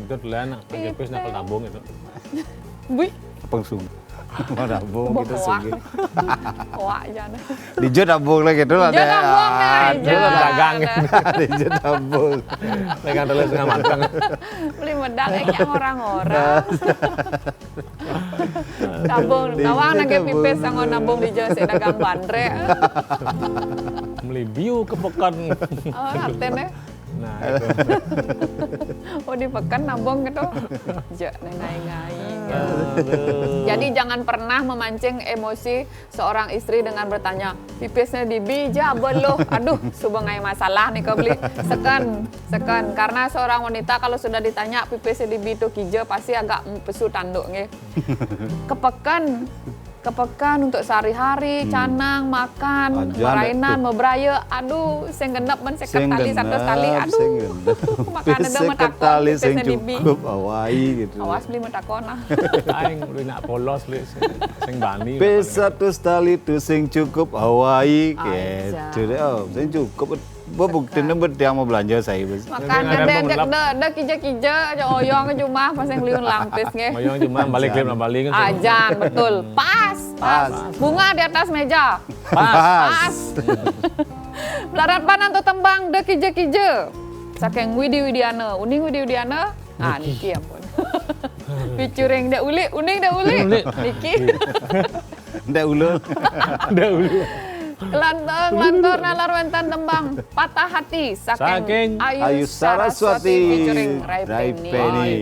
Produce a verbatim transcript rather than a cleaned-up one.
Itu dulu anak, pipis nakal nabung itu. Bui. Peng sung. Mau nabung gitu sung. Wah, jangan. Dijo nabung lah gitu lah. Dijo nabung lah, Dijo jangan. Dagang. Dijo nabung. Dagang dulu setengah matang. Beli medang kayak orang-orang. Nabung, nawang nangke pipis sama nabung dijo si dagang bandre. Beli biu ke pekan. Oh, artinya. Nah, itu. Oh, di pekan nabung gitu. Je, ngai-ngai. Jadi jangan pernah memancing emosi seorang istri dengan bertanya, pipisnya di bija belum? Aduh, suba ngai masalah nih kau beli. Seken, seken. Karena seorang wanita kalau sudah ditanya pipisnya di bi tu kija, pasti agak pesu tanduk nggih. Kepekan, kepekan untuk sehari-hari, canang, makan, Aja merainan, tu. Meberaya. Aduh, sing genep men seket Sing tali, seratus tali. genep, Aduh, sing genep. Makan ada Seket metakon, tali sing pipisnya di bi. Cukup awai gitu. Awas beli metakon lah. Aing udah nak polos beli sing, sing bani. Pis seratus tali tu sing cukup awai Aja. gitu deh. Oh, sing cukup. Buktinya bertiang mau belanja saya bos. Makan Ada ada pengulap. ada ada kija-kija aja oyong ke jumah pas yang liun lampis nggih. Mayong cuma balik lima balik kan. Ajan betul. Pas, pas. Pas. Bunga di atas meja. Pas. Pas. Melarat panan tu tembang de kija-kija. Saking Widi Widiana, uning Widi Widiana. Ah, niki ampun. Featuring Dek Uli, uning Dek Uli. Uli. Niki. Ndak ulun. Dahulu. Kelantur, kelantur nalar wénten tembang Patah Hati saking, Saking Ayu, Ayu Saraswati Saraswati featuring Rai Rai Penny. Penny.